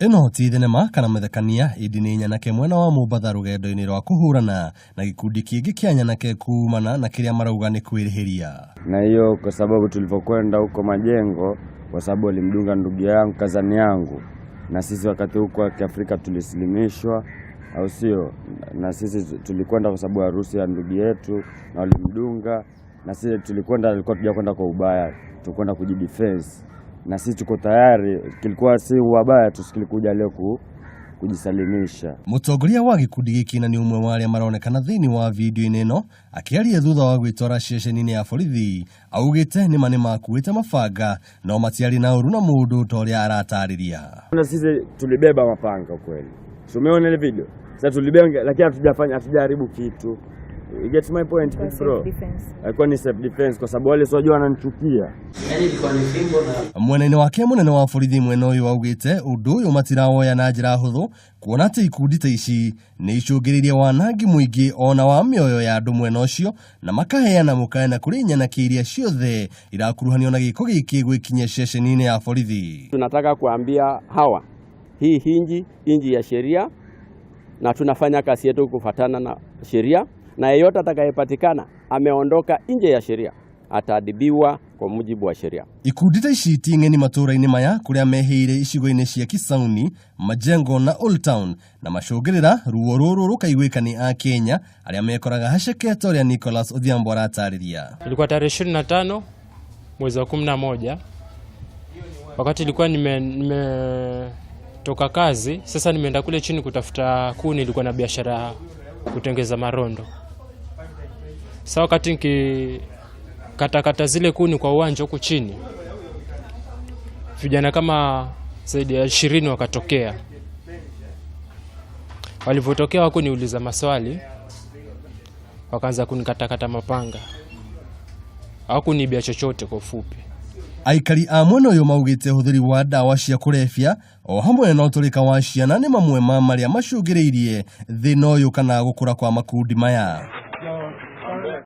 Ĩno ti thenema kana mathekania, ĩndĩ nĩ nyanake mwena wa Mombatha rũgendo-inĩ rwa kũhũrana na gĩkundi kĩngĩ kĩa nyanake kumana na kĩrĩa marauga nĩ kwĩrĩhĩria. Na hiyo kwa sababu tulivyokwenda huko Majengo, kwa sababu walimdunga ndugu yangu, kazani yangu, na sisi wakati huko wa Kiafrika tulislimishwa, au sio? Na sisi tulikwenda kwa sababu harusi ya ndugu yetu na walimdunga, na sisi tulikwenda, alikuwa tuja kwenda kwa ubaya, tulikwenda kujidefense, na sisi tuko tayari, kilikuwa si wabaya, tusikilikuja leo kujisalimisha. Mũtongoria wa gĩkundi gĩkĩ na nĩ ũmwe wa arĩa maronekana thĩinĩ wa video-inĩ ĩno akĩaria thutha wa gwĩtwara ceceni-inĩ ya borithi augĩte nĩma nĩmakuĩte mabanga no matiarĩ na ũru na mũndũ ta ũrĩa aratarĩria. Na sisi tulibeba mapanga kweli, si umeona ile video? Sasa tulibeba, lakini hatujafanya, hatujaharibu kitu. You get my point, big bro? Alikuwa ni self defense kwa sababu wale sio wananichukia. Mwena-inĩ wake mũnene wa borithi mwena ũyũ augĩte ũndũ ũyũ matirawoya na njĩra hũthũ kuona atĩ ikundi ta ici nĩ icũngĩrĩirie wanangi mũingĩ ona wa mĩoyo ya andũ mwena ũcio na makaheana mũkana kũrĩ nyanake iria ciothe irakuruhanio na gĩko gĩkĩ gwĩkinyia ceceni-inĩ ya borithi. Tunataka kuambia hawa hii hinji inji ya sheria, na tunafanya kazi yetu kufatana na sheria, na yeyote atakayepatikana ameondoka nje ya sheria ataadhibiwa kwa mujibu wa sheria. Ikundi ta ici ti ng'eni matũũra-inĩ maya kũrĩa mehĩire icigo-inĩ cia Kisauni, Majengo na Old Town na macũngĩrĩra ruo rũrũ rũkaiguĩka nĩ Akenya arĩa mekoraga haceke ta ũrĩa Nicholas Odhiambo aratarĩria. Ilikuwa tarehe 25 mwezi wa 11, wakati ilikuwa nimetoka kazi, sasa nimeenda kule chini kutafuta kuni, ilikuwa na biashara ya kutengeza marondo. Sasa wakati nikikatakata zile kuni kwa uwanja huku chini, vijana kama zaidi ya 20 wakatokea. Walivyotokea wakuniuliza maswali, wakaanza kunikatakata mapanga, hawakuniibia chochote kwa ufupi. Aikari a mwena ũyũ maugĩte ũhũthĩri wa ndawa cia kũrebia o hamwe na ũtũrĩka wa ciana nĩ mamwe ma marĩa macũngĩrĩirie thĩna ũyũ kana gũkũra kwa makundi maya.